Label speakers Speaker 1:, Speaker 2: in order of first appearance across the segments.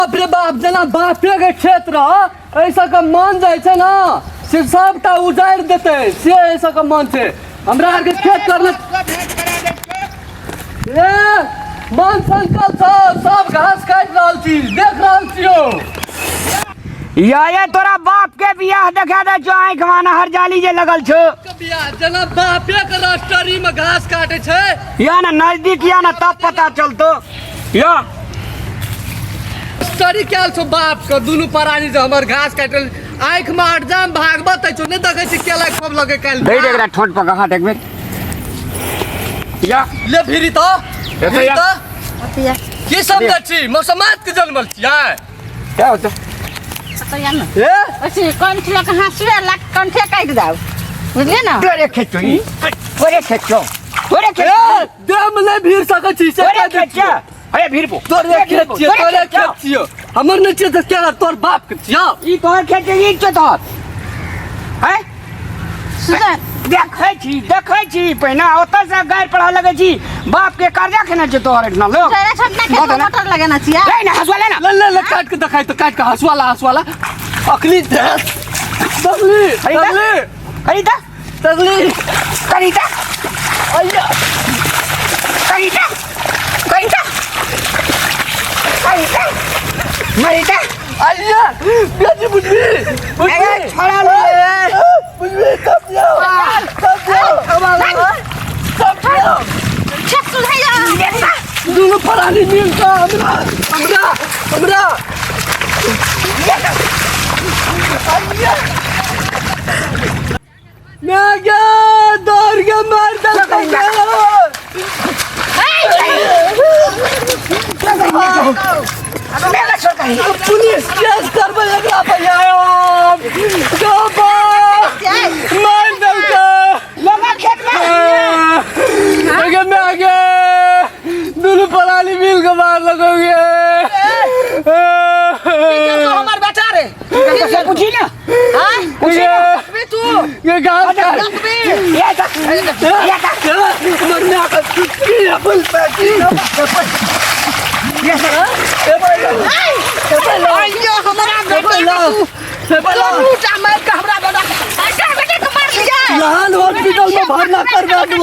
Speaker 1: बाप रे बाप, जेना बापे के खेत रह, ऐसा के मन जाइ छै ना से सबटा उजाड़ि देतै, से ऐसा के मन छै। हमरा आरके खेत करले ए मन संकल्प छौ, सब घास काटि रहल छी, देख रहल छियौ।
Speaker 2: या ये तोरा बाप के बियाह देखा दे छौ, आँखि में नहर जाली जे लगल छौ।
Speaker 1: के बियाह जेना बापे के रस्टरी में घास काटे छै।
Speaker 2: या ना नजदीक या ना तब पता चलतो। या
Speaker 1: स्टडी कयल छौ बाप के दुनू प्राणी जे हमर घास काटल, आँखि में अटजाम भागबत छौ, नहि देखै छी केला खूब लगे काल्हि।
Speaker 2: दे दे एकरा ठोंठ पर कहा देख बे। या
Speaker 1: ले भिरी त
Speaker 2: एतऽ
Speaker 1: भिरी
Speaker 2: या।
Speaker 1: त की समझै छी मौसमात के जनमल छियै?
Speaker 2: क्या होता?
Speaker 1: ए
Speaker 3: अथी कंठ लऽ कऽ हँसुआ लऽ कऽ कंठे काटि दाउ, बुझलियै ने?
Speaker 2: तोरे खेत छौ ई, तोरे खेत छौ, तोरे खेत।
Speaker 1: ए देह में नहि भीड़ सकै छी से
Speaker 2: तोरे
Speaker 1: कहि दै
Speaker 2: खेत
Speaker 1: छियौ।
Speaker 2: छौ। अरे भीड़ पो।
Speaker 1: तोरे खेत छियौ, तोरे खेत छियौ, हमर नहि छियौ तऽ केना तोर बाप के छियौ?
Speaker 2: ई तोहर खेत छौ, ई छौ तोहर। हैं?
Speaker 3: सुजन
Speaker 2: देखै छी, देखै छी, पहिने ओतऽ से गारि पढ़ऽ लगै छी, बाप के कर्जा खेने छै तोहर एहिठिना लोग।
Speaker 3: तोरे छोटना खेत में मोटर लगेने छियै।
Speaker 2: ले ना हँसुआ ले ना।
Speaker 1: ले ले ले, काट के देखाइ तऽ, काट के हँसुआ ला, हँसुआ ला। अखनी तगली तगली
Speaker 2: करी ता
Speaker 1: तगली
Speaker 2: करी ता
Speaker 1: अय्या
Speaker 2: करी ता करी ता करी ता मरी ता
Speaker 1: अय्या बेटी बुझबी बुझबी।
Speaker 2: अरे छोड़ा ले।
Speaker 1: बुझबी तब जाओ, तब जाओ, तब जाओ।
Speaker 3: खेत सुझाइया।
Speaker 1: दुनू प्राणी मिल कऽ हमरा हमरा हमरा अय्या मैं गया दौड़ के मार देलकै। पुलिस केस करबै एकरा पर। मार देलकै।
Speaker 2: लोगा खेत में
Speaker 1: अगे मैं आगे दुनू प्राणी मिल के मार लगोगे।
Speaker 3: हमर बेटा रे।
Speaker 2: से पूछी ना।
Speaker 1: ये
Speaker 3: तू
Speaker 1: ये गाँव का
Speaker 2: ये ता ये ता
Speaker 1: मरने का की अपन पैकी
Speaker 2: ये
Speaker 3: अइयो हमरा बेटा के तू दूटा मारि के हमरा बेटा बेटा के मार लिया।
Speaker 1: लाल हॉस्पिटल में भरना करवा दो,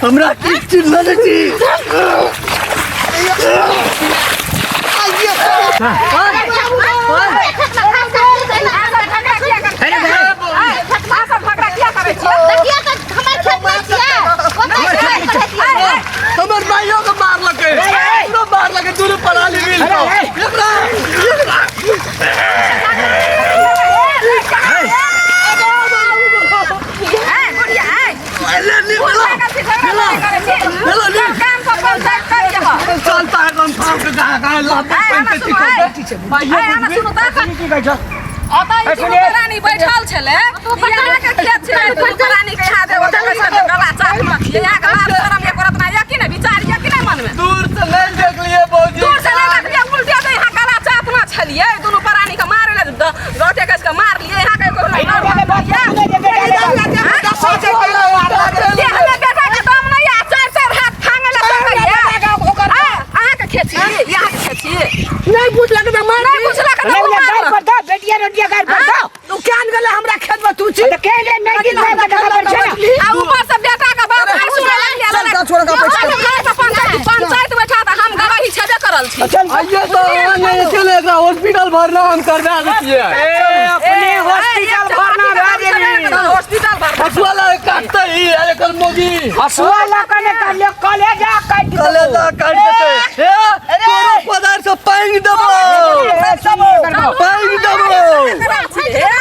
Speaker 1: हमरा की चिल्ला छी। हमर भाइयों के मारलकै, हमरो मारलकै, दुनू पराली मिल के एकरा एकरा ले ले ले चलता है कम के कहाँ कहाँ लाते पैसे चिकन भाइयों बुझबी।
Speaker 2: की कहै छौ?
Speaker 4: बैठल छलै यहाँ के खेत छै, दुनू प्राणी के यहाँ देबो तऽ पैसा दे गला चाटलक। यहाँ के लाज शरम एको रत्ना यऽ कि नहि? विचार यऽ कि नहि मनमे?
Speaker 1: दूर से नहीं देख लिए भौजी।
Speaker 4: दूर से नहि देखलियै, उल्टे तऽ यहाँ गला चाटना छलियै, दुनू प्राणी के मारै लए गोटे कस के मारलियै, यहाँ के एको देहमे बेटा के दम नहि यऽ, चारि चारि हाथ फाँगै लए सकैए। अहाँके खेत छी, अहाँके खेत छी।
Speaker 3: नहि बुझलक तऽ मार।
Speaker 4: नहि बुझलक तऽ
Speaker 2: ले
Speaker 4: ओ
Speaker 2: ले गारि
Speaker 4: मारलक।
Speaker 2: पर दो, बेटिया रोटिया गारि पर दो।
Speaker 3: तू केहन गेलै हमरा खेत में तू छी?
Speaker 2: तऽ केहन रे नजदीक बाप के जगह पर छै ना।
Speaker 4: आ ऊपर से बेटा के बाप भाई सुनै लगलियै।
Speaker 5: चल, चल, छोड़ के पैसा।
Speaker 4: पंचायत बैठा तऽ हम गवाही छेबे करल छी।
Speaker 1: आइए तो नहीं चले, एकरा हॉस्पिटल भरना हम करवा दै छियै।
Speaker 2: ए अपने हॉस्पिटल भरना भए गेली।
Speaker 4: हॉस्पिटल भरना।
Speaker 1: हसुआ लगे काटते ही अरे एकर मोगी।
Speaker 2: हसुआ लऽ कऽ ने काटलियो, कलेजा काटि देबौ।
Speaker 1: कलेजा काटि देतै। ए तोरो पदार्थ से पांग देबो, पांग देबो।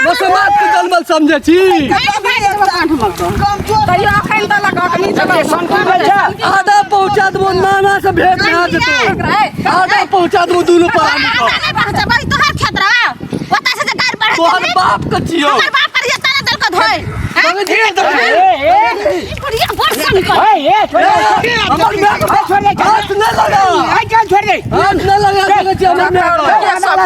Speaker 1: मुसलमान के जन्मल समझे छी।
Speaker 4: तैयो अखन तलक अखनी
Speaker 2: के संतुल भेल छै।
Speaker 1: आधा पहुंचा देबो, नाना से भेंट ना जेतौ, आधा पहुंचा देबो दुनू प्राणी को।
Speaker 3: तोहर खेत रह, ओतऽ से जे गारि पढ़ै।
Speaker 1: तोहर बाप के छियौ।
Speaker 3: हमर बाप पर ये तारा दल के धोइ।
Speaker 2: ए ए
Speaker 3: बुढ़िया बड़ संकट।
Speaker 2: ए ए छोड़ दे।
Speaker 1: हमर माय के
Speaker 2: छोड़ दे।
Speaker 1: हाथ नहि लगा।
Speaker 2: ए चल छोड़ दे।
Speaker 1: हाथ नहि लगा सकै छी हमर माय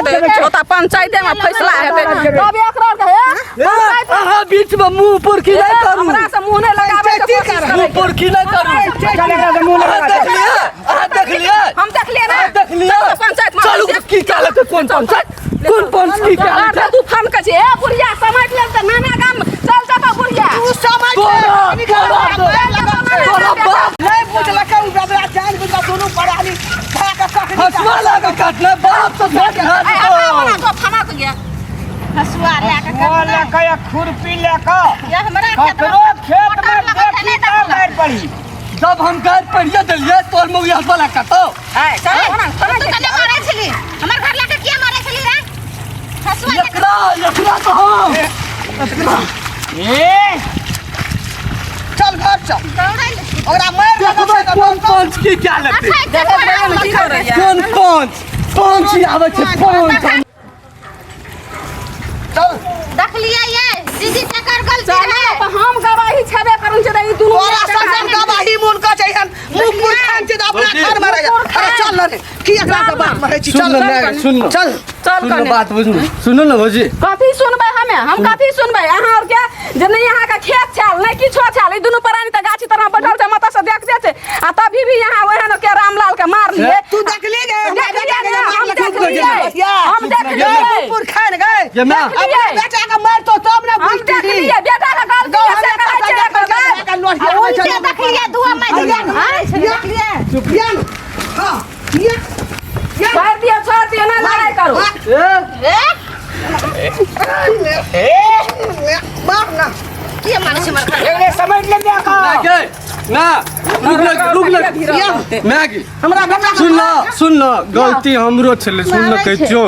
Speaker 1: के।
Speaker 4: ओतऽ पंचायते में फैसला हेतै तब एकरा के हे।
Speaker 1: ए, अहाँ बीच में मुंह पुरखी नहि करू।
Speaker 4: हमरा से मुंह नहि लगाबै के कोशिश
Speaker 1: मुंह
Speaker 4: करै।
Speaker 1: पुरखी नहि करू।
Speaker 2: चल एकरा से मुँह
Speaker 1: अहाँ
Speaker 2: लगा।
Speaker 1: देखलियै, अहाँ देखलियै,
Speaker 4: हम देखलियै ना।
Speaker 1: अहाँ देखलियै।
Speaker 4: चलू तऽ पंचायत में।
Speaker 1: चलू, की चालक कोन पंच कोन पंच की
Speaker 4: तोहर
Speaker 1: क्या
Speaker 4: तऽ तू फनकै छी ए बुढ़िया समझ लेल तऽ नाना गाम चल जतऽ बुढ़िया
Speaker 3: तू समझ
Speaker 1: तोरा तोरा तोरा बाप
Speaker 3: नहीं बुझलकै उ बबरा जान बुझ दुनू परानी खा के कखनी
Speaker 1: हसुआ लागे काटले बाप से भेट
Speaker 4: ए हमरा
Speaker 1: घाट
Speaker 4: बना तो फनक गया
Speaker 5: हसुआ लए कऽ
Speaker 2: हसुआ लए कऽ या खुरपी लए कऽ
Speaker 5: ये हमरा खेत
Speaker 2: ककरो खेत में देखी तऽ गारि पड़ी
Speaker 1: जब हम गाय पढ़िए देलिए तोर मौगी हसुआ लागे काटो
Speaker 4: ए चल बना
Speaker 5: तू कने मारै छली हमर घर लए कऽ किया मारै छली रे हसुआ लए कऽ
Speaker 1: एकरा एकरा तो हम
Speaker 2: ए
Speaker 3: चल घर चल
Speaker 5: दौड़ै ले।
Speaker 3: ओकरा मारि देलकै
Speaker 1: देखबै कोन पंच की क्या लेते
Speaker 5: अच्छा,
Speaker 4: देखबै ने की करैया
Speaker 1: कोन पंच पंच ही आबै छै पंच
Speaker 3: चल
Speaker 5: देखलियै ये दीदी केकर गलती
Speaker 4: चल
Speaker 5: है
Speaker 4: तऽ हम गवाही छेबे करन छै तऽ ई दुनू
Speaker 3: तोरा संग गवाही मोन कह छै हन मुंह पुर खान छै तऽ अपना घर में रह अरे चल न रे की एकरा से बात में छी
Speaker 1: सुन
Speaker 3: चल
Speaker 1: न सुन न
Speaker 3: चल
Speaker 4: चल
Speaker 1: सुन न
Speaker 4: कने
Speaker 1: बात बुझ सुन न भौजी
Speaker 4: कथी सुनबै हमे हम कथी सुनबै अहाँ आर के जे नहि अहाँके खेत छल नहि किछो छल ई दुनू प्राणी तऽ गाछी तरह बैठल छै माता से देखते छै आ तभी भी यहाँ ओहन के रामलाल के मारलिए
Speaker 3: तू देखली गे हमरा बेटा के
Speaker 4: देखलियै
Speaker 3: मारलक
Speaker 4: हम देखलियै हम देखलियै
Speaker 3: पुर खान गए
Speaker 1: ये माँ
Speaker 4: देखलियै
Speaker 3: अपना बेटा के मार तो तब ना
Speaker 4: हम
Speaker 3: बुझती
Speaker 4: देखलियै बेटा के गलती है से कहै छै एकर बाप।
Speaker 5: आ उनके देखलियै दुआ मारि मारै छली देखलियै
Speaker 3: हां ये
Speaker 4: छोड़ दियौ छोड़ दियौ नहि लड़ाइ करू
Speaker 1: ए
Speaker 5: ए
Speaker 2: ए
Speaker 3: मार ना
Speaker 5: किया मारै छै हमर घर
Speaker 2: एकरे समझ ले
Speaker 1: ना
Speaker 2: का
Speaker 1: के ना रुक लग रुक लग मैगी
Speaker 3: हमरा बेटा
Speaker 6: सुन ल सुन ल गलती हमरो छलै सुन ल कहै छियौ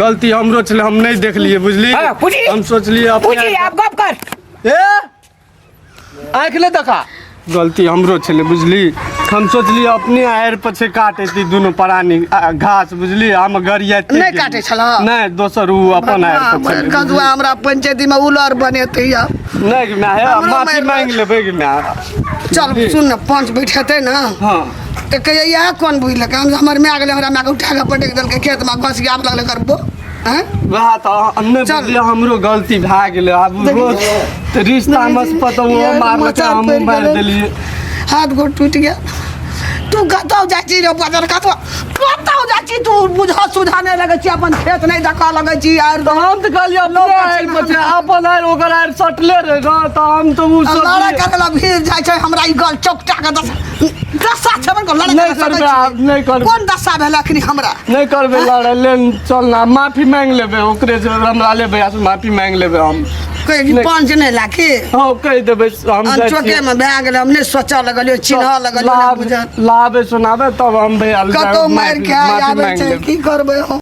Speaker 6: गलती हमरो छलै हम नहि देखलियै बुझली
Speaker 2: हाँ, पूजी।
Speaker 6: हम सोचलियै
Speaker 2: पूजी
Speaker 6: अपने
Speaker 2: आप गप कर
Speaker 1: ए आँख ले देखा
Speaker 6: गलती हमरो छलै बुझली हम सोचलियै अपने आड़ि पर छै काटैती दुनू प्राणी घास बुझली हम गरियाते
Speaker 3: नहि काटै छलह?
Speaker 6: नहि दोसर उ अपन आड़ि पर छलै
Speaker 3: कदुआ हमरा पंचायती में उलर बनेतै आब
Speaker 6: नहि गे माय हे,
Speaker 3: हमरो
Speaker 6: माफी
Speaker 3: मारि
Speaker 6: मांगि लेबै गे माय
Speaker 3: चल सुन ने पंच बैठेतै ने
Speaker 6: हँ
Speaker 3: तऽ कहियै इएह कोन बुझलकै हम हमर माय गेलै हमरा मायके उठा कऽ पटकि देलकै खेतमे घसियाब लगलै करबो आँय
Speaker 6: वएह तऽ नहि
Speaker 3: चल।
Speaker 6: बुझलियै हमरो गलती भए गेलै आब रोज तऽ रिश्ता मे पता ओ मारलकै
Speaker 3: मचान
Speaker 6: हमहूँ
Speaker 3: पड़ि
Speaker 6: मारि
Speaker 3: गेलै।
Speaker 6: देलियै
Speaker 3: हाथ गोड़ टूटि गेल तू कतौ जाइ छी रे बजर कतौ कतौ जाइ छी तू बुझऽ सुझा नहि लगै छी अपन खेत नहि देखऽ लगै छी आर
Speaker 1: तऽ हम तऽ कहलियै अपने आड़ि पर छै अपन आड़ि ओकर आड़ि सटले रहै ने तऽ हम तऽ ओ
Speaker 3: लड़ाइ
Speaker 1: सोचलियै
Speaker 3: करे ला भीड़ जाइ छै हमरा ई गल चौकटा के दशा दशा छेबे कर लड़ाइ
Speaker 6: नहि
Speaker 3: करे
Speaker 6: करबै
Speaker 3: सकै
Speaker 6: आब
Speaker 3: छी।
Speaker 6: नहि करबै
Speaker 3: कोन दशा भेल अखनी हमरा
Speaker 6: नहि करबै लड़ाइ ले चल ना माफी मांगि लेबै ओकरे से हमरा ले भैया से माफी मांगि लेबै हम
Speaker 3: कहि कि
Speaker 6: नहि।
Speaker 3: पंच नहि लाखी
Speaker 6: हँ कहि देबै हम जाइ
Speaker 3: अनचोके
Speaker 6: छियै।
Speaker 3: मे भए गेलै हम नहि सोचऽ लगलियै चिन्हऽ लगलियै नहि
Speaker 6: लाब
Speaker 3: बुझल
Speaker 6: लाबे सुनाबे तब हम भैया
Speaker 3: कतौ मारि के
Speaker 6: माफी
Speaker 3: आबै
Speaker 6: मांगि
Speaker 3: छै
Speaker 6: लेबै
Speaker 3: की करबै हम।